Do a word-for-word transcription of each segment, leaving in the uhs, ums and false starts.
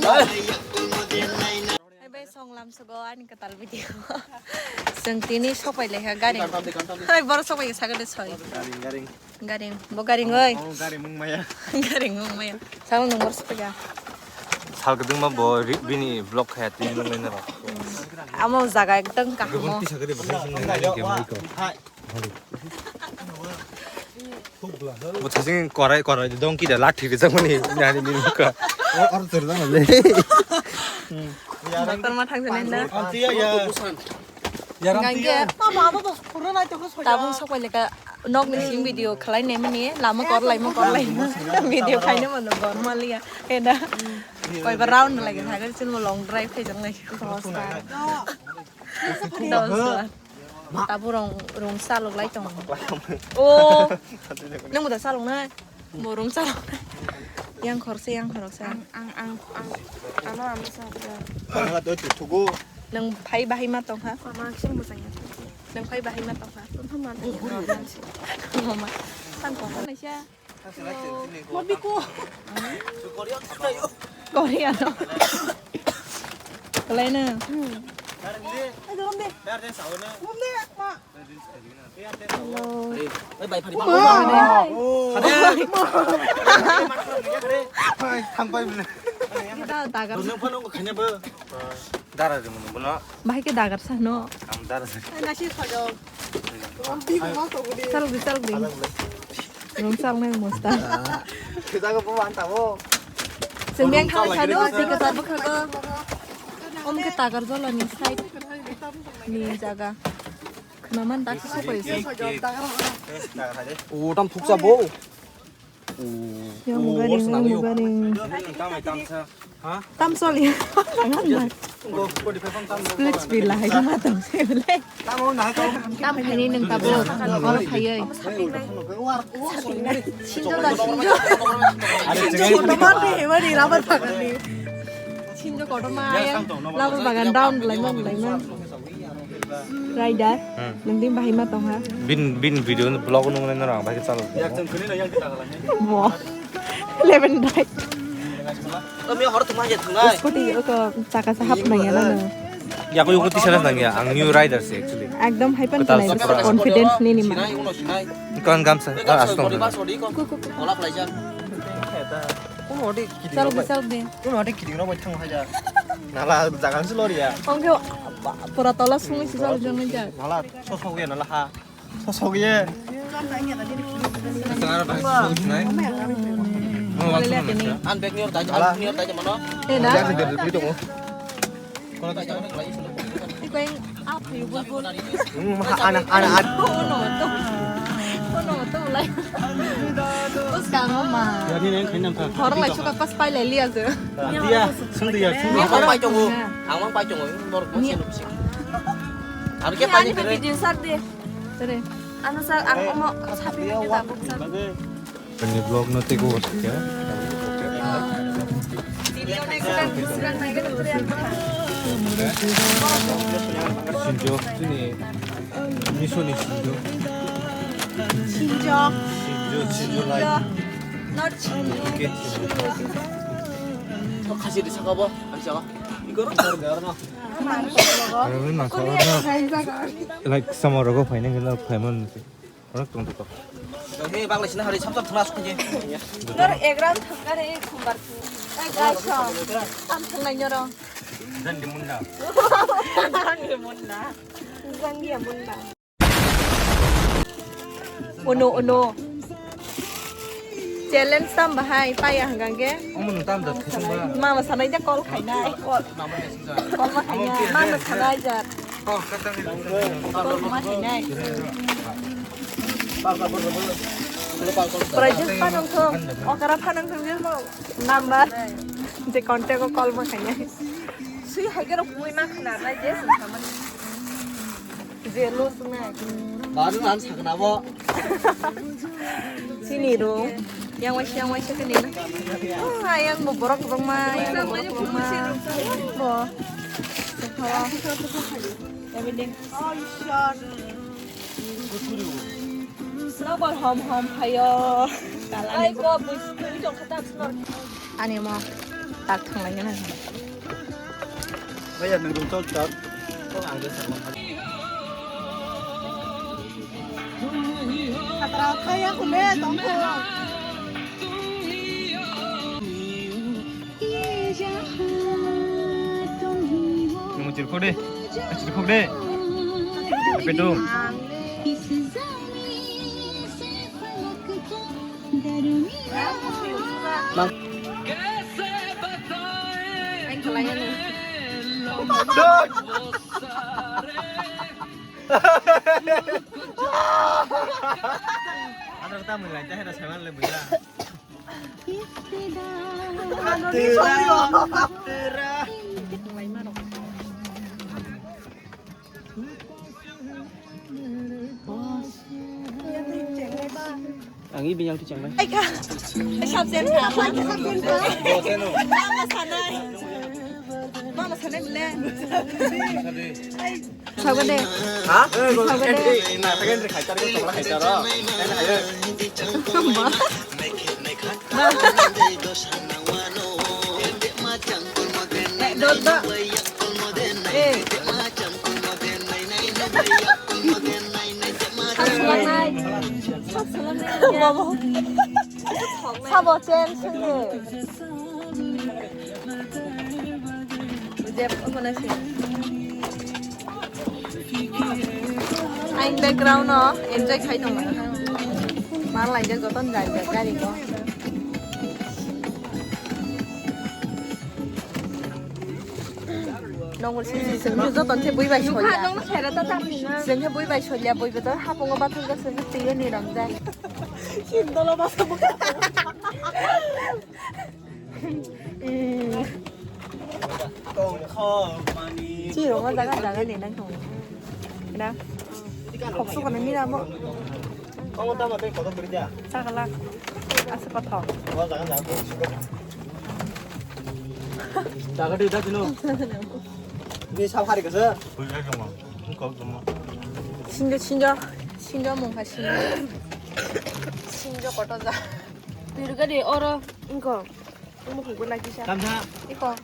Hai bai, songlam sugo ani kwtal video. Chwng tini sopai lekha gari. Hai, boro sopai sakade soi. Garing, garing. Garing, bo garing oi. Oh, garing mung maya. Garing mung maya. Salo nung boro sopai ga. Sal kedung ma bo ri-, bini vlog khaya tini nung lainai rok. Amo jaga ekdom kaham. Bo thasing korai korai dongki da lathi rijak mani nani bini mukha. Or or rijak mani. Doctor ma thang jani na. Antiya ya. Gangge. Tabung sok bai leka nok ni sing video khalai ne mani lama kor lai ma kor lai video khaine mano gor maliya. Eda. Koi ba round lagi thagar chun mo long drive khai jang lai. Dos bar. Tabuk rong, rong salok lai tong. O, nang bo da salok na? Bo rong salok. Yang khoroksa, yang khoroksa. Ang, ang, ang, ang, ano, ano sa. Ang la doi tu thugo. Nang phai bahai ma tong ha? Ama kisa mo sa ya. Nang phai bahai ma tong ha? Tong ha ma tong ha. Mama. San tong ha na siya. Mabiko. Korea no. Kalai na. Hello. Thangpai bile. Kita dagar. Dara de mo bono. Bahai ke dagar sa no. Am dara. Nasi sojok. Salok di, salok di. Rung salok nai mosta. Kita ko bukan tahu. Sembiang kau sano, tiga tabu kau. Om ke tagar jolo ni side ni jaga. Kena man tak sesuai sih. Oh, tam thuksa bo. Yang mugaring, yang mugaring. Tam soli. Split split lah, hai ma tam soli. Tam khaini nung tabo. Kol khaioi. Sinjo da sinjo. Sinjo kotor ma, hewa di rubber bagan ni. Sinjo kotor ma ya. Rubber bagan down belai ma belai ma. Rider, nung din bahai ma tong ha? Bin, bin video ni vlog nung nai norang bahai chalo. Bo. Eleven dai. Kami hor tuma ya tunai. Scooty ko chaka sa hap nang ya na. Ya ko yuko tisana nang ya. Ang new rider si actually. Ekdom hai pan nai confidence ni ni ma. Kon gamsa. Ah, astong. Ko ko ko. Ola khlai ja. Chalo di, chalo di. Kuno ate kiting rok bai thang hai ja. Nala jagan se lori ya. Ongke pura tola sungwi si sal jong ja. Nala sosok ya nala ha. Sosok ya. An bag nior dai, an nior dai mano. Eh, na? Kono dai jang lai. Iko yang apa yuk bulbul? Hmm, ana, ana, ana. Kono to. Kono to lai. Terus kamu mah. Ya, ini yang kena apa? Orang lai suka pas pai lai liya je. Dia, sendiri ya, sendiri. Ang mang pai tongo. Ang mang pai tongo. Bor ko se luksi. Ang ke pai ni video sar de. Sare. Ano sar ang omo sapi ni kita buk sar. Ani vlog no tei ko wasa kya? Sinjo, sini. Miso ni sinjo. Sinjo. Sinjo, sinjo lai. Not sinjo. Okay. Sinjo. Khasi di saka bo, ang saka. Iko ro sar gar na. Ano na saka na. Like sama rogo phaina gela phaiman. Onek tong tong. He bang lesina hari samsam thuna sukje. Nor egram thangare khumbar thu. Ai gai so. Tam thangnai nyoro. Jang di munda. Jang di munda. Jang di munda. Ono, ono. Challenge tam bahai paya hanggang ge. Omo nung tam da thung ba. Mama sanai ja call khainai. Call ma khainai. Mama sanai ja. Call ma khainai. Praise phanang thung. Okara phanang thung je mo number. Je contact o call ma khainai. Sui hai khe rok pui ma khna nai je sung khamani. Je lo sung nai. Baru an sakna bo. Sini ro. Yang waisa, yang waisa kene na. Ah, yang bo borok borok ma, yang bo borok borok ma. Bo. Sekhawa. Yabi ding. Nokbar hom hom phaio. Ai ko bui bui jong khatak snor. Ani mo. Tak thanglaina nang. Bhaiya, nang rung chol chol. Kok ang de sama. Khatra khaya kule tongko. Nung chirkhok de. Chirkhok de. Pedung. Mang. Ano ta mulai ta hera seman le buja. Ang ibini ang tu changnai. Ai ka. Sab sen ka. Mama sanai. Mama sanai bile. Sago de. Ha? Sago de. Na second re khai tar ko tongla khai tar. Ma. Sabo chen sene. Jeb mana sih? Aing background no enjoy khai tong. Mar lai jak joton jai jak gari ko. Nongol sisi sengkhe joton se bui bai solia. Sengkhe bui bai solia, bui beto hapungo bathang jak sengkhe tiye ni rang jai. Sindolo basa buka. Chi rong jaga jaga ni nang thong. Na. Khok su kana mira mo. Omo tama tei kotor beri dia. Sagala. Asa pathok. Omo jaga jaga ko suka. Jaga di dak no. Ni sa hari kasa. Sinjo sinjo sinjo mungkha sinjo. Sinjo kotor ja. Pirga di oro engko. Omo khubo lagi sa. Tamsa. Iko.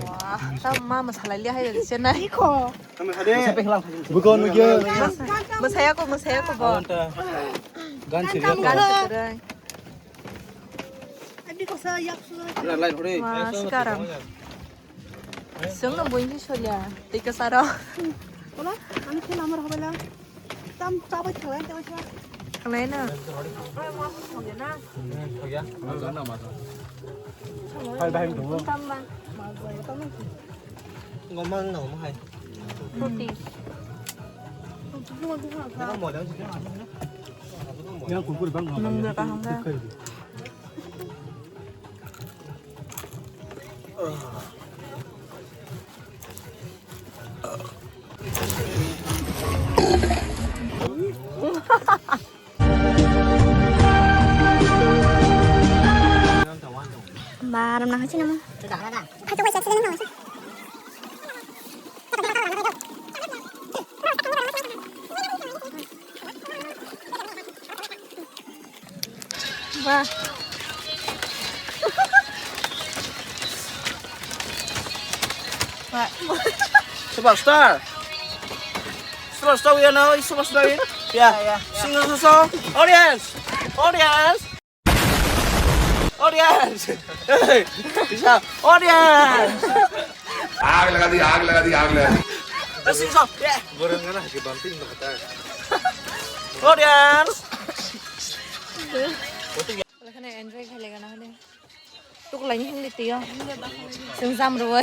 Wah, ta ma masalai liya hai se na. Iko. Bukan lagi. Masaya ko, masaya ko bo. Gan siri. Gan siri. Abi ko sa yak su. Lalai hore. Wah, sekarang. Sengno boin si solia. Tika saro. Wala, ani khela amar hobela. Tam chabai thalai, chabai thalai. Khalai na. Hai, bahai, dong. Tam ba. Ngomong, ngomong, hai. Roti. Ngomong, ngomong, hai. Yang kukur bang, ngomong. Nung dia kaham dah. Baram nang hachina mo. Wah. Wah. Superstar. Superstar, you know, superstar. Yeah. Yeah, yeah, yeah. Single song. Audience. Audience. Audience. Hey. Isa. Audience. आग लगा दी, आग लगा दी, आग लगा दी। Single song. Yeah. Borang ngana hake banting na kata. Audience. Wala khana enjoy khai lega na hane. Tuk lai ni hindi tiyo. Sing jam ruwa.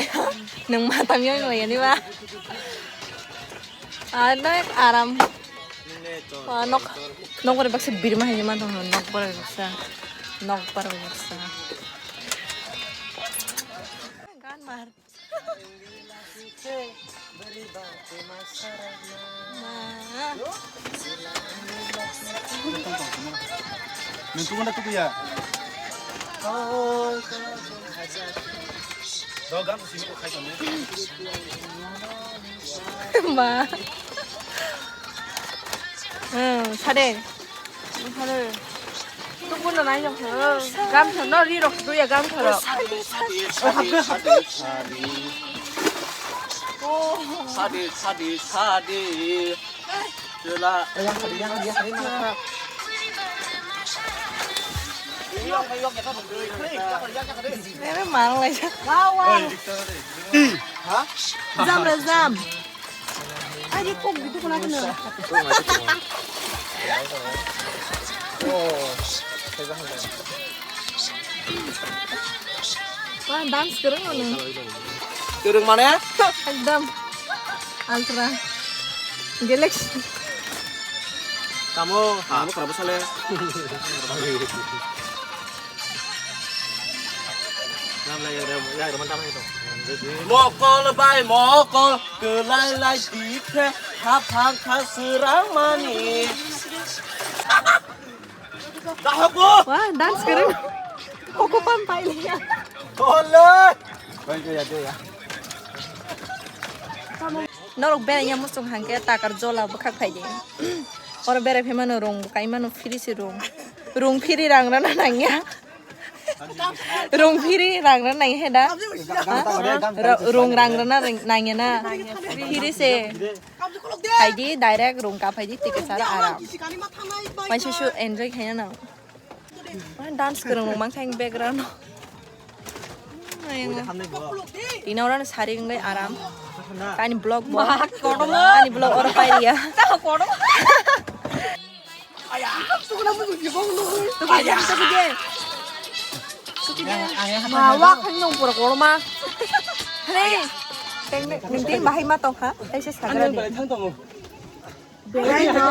Nang mata miyo miyo yani ba. Ah, na ek aram. Ah, nok, nok bore baksa birma hai man tong nok bore baksa. Nok bore baksa. Gan mar. Nung tukun da tukuya. Ma. Hmm, sade. Sade. Puno nai jong kho. Gam thor no ri rok duya gam thor. Sadi, sadi, sadi, sadi. Sadi, sadi, sadi. Chwla. Yang kadi, yang kadi, yang kadi, mana kha? Yang kadi, yang kadi. Nere mang lai ja. Wow, wow. Ha? Jam re jam. Ai, kok gitu kena kena. Wah, dance keren mana? Keren mana? Ekdam. Ultra. Galaxy. Kamu, kamu kenapa sale? Mokol bai mokol, kelai lai dikhe, haphang kha srang mani. Dahogo. Wah, dance keren. Koko pam pai liya. Ole. Norok bera ya musung hangke takar jola bwkhak phaidi. Oro bera phemano rung kai mano phiri si rung. Rung phiri rang rana nangya. Rung phiri rang rana nangya heda. Rung rang rana nangya na. Phiri se. Phaidi direct rung ka phaidi ticket sara aram. Mai susu enjoy khaina nang. Dance kwrwng rok mankha ang background. Tino orang sari ngai aram. Tani vlog bo. Tani vlog oro pai ya. Mawa khan nong pura korma. Hei. Teng teng bahai ma tong ha. Tei se sagra de. Belai na.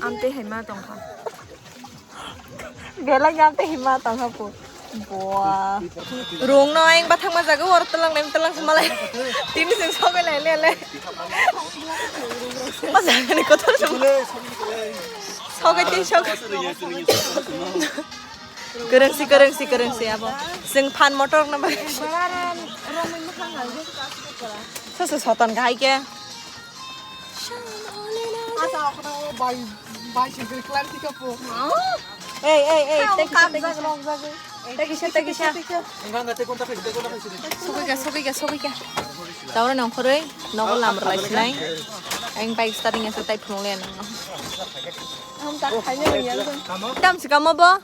Amte hai ma tong kha. Belai na amte hai ma tong kha po. Boa. Rung no ayang bathang ma jaga war telang nem telang semalai. Tini sing sogai lai le le. Ma jaga ni kotor sem. Sogai ti sogai. Kereng si kereng si kereng si abo. Sing phan motor na ba. Sa sa sotan gai ke. Asa ako na o bai bai sing klan tika po. Ei ei ei, tei kisa tei kisa. Tei kisa tei kisa. Enggak enggak, tei kontak tei kontak. Sokoi ka sokoi ka sokoi ka. Taura nongkhoroi nogo lamrwlai sinai. Ang bike starting asa tai phunukle nang. Tam si kamo bo.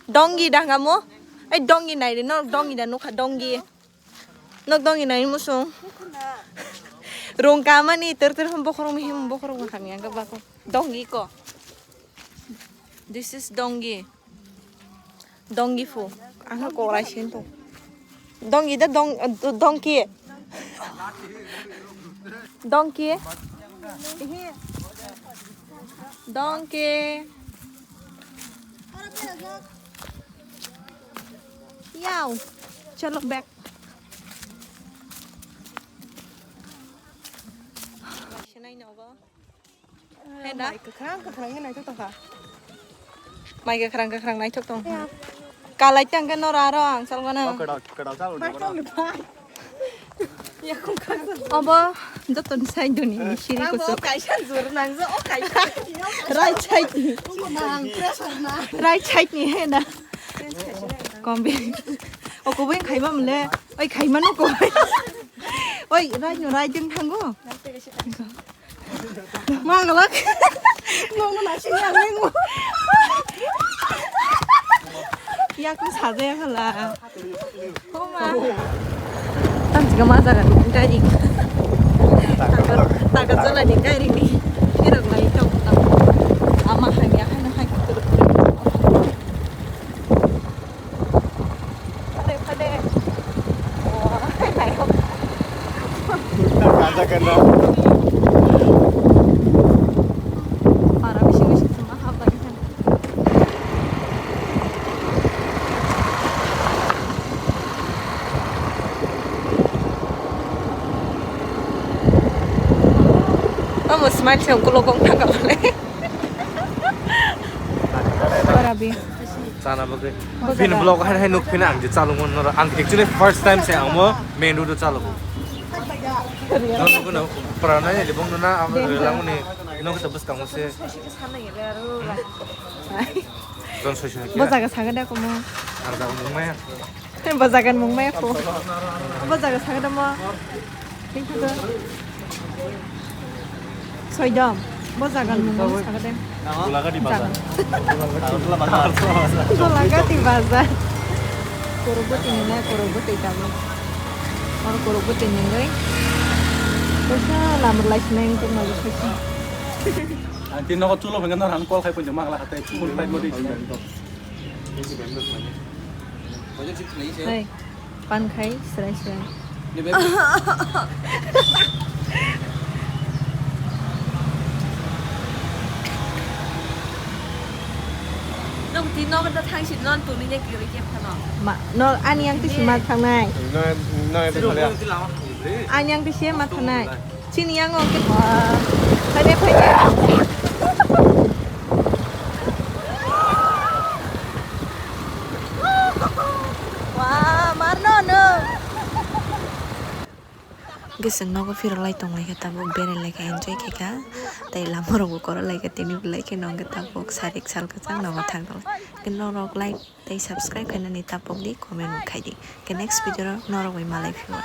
Dongi dangamo. Ei dongi nai de no dongi da nukha dongi. Nok dongi nai musung. Rung kamani ter ter hum bokhorok him bokhorok hamya ga bako. Dongi ko. This is dongi. Dongi fu. Ang korai sin to. Dongi da dong dongki. Dongki. Dongki. Yaw. Chalo back. Sinai nogo. Heda? Mai kwkhwrang kwkhwrang khe naithok tongkha. Mai kwkhwrang kwkhwrang naithok tongkha. Kalai tang khe nora aro ang salgana. Obo joto ni side ni siri kusu. Kaisa jur nangjo o kaisa. Right side ni. Right side ni heda. Kombi. O kubui khaima mole. Oi khaima no ko. Oi right no right jeng thango. Magalak. Nongno naising yang nengmo. Yaku saja ya phala. Homa. Tam jika ma jaga ni gari. Tagar tagar jala ni gari ni. Kira gari tau tau. Ama hai ya hai na hai. Phade, phade. Para bising bising semua haba ikan. Kamu smile sih aku lokong tangkap le. Barabi. Chana bagwi. Bini vlog hai hai nuk phina ang je chalungmo noro. Ang actually first time se ang mo main road o chalungo. Noro kuno pranai ni bong nuna ang langmani nok ta bwskango se. Sanai le aro. Bo jaga saga da komo. Bo jaga ni mung maya ko. Bo jaga saga da mo. Soidom. Bo jaga ni mung saga da. Golagati bazar. Golagati bazar. Korokboti ni na korokboti kami. Or korokboti ni ngai. Bisa lamur lai sinai untuk maju sesi. Ang tin nogo chulo phengkha, nor han call khai phunjak mang la hatai, phone flight mode isi. Hey, pan khai, serai serai. Nang tin nogo da thang si non tuni ne kiri ke phano. Ma, no ani yang tisi ma thangnai. Ani yang tisi ma thangnai. Chini yang ong ke. Phaide, phaide. Wah, marno no. Gising nogo phirok lai tong lai khe tabuk berai lai khe enjoy khe kha. Tei lama rok bo koro lai khe tini belai khe nong khe tabuk sarik sal kwchang nogo thang tong lai. Norok like tei subscribe khainani tapok di, comment khai di. Ke next video ro norok bai malai phio.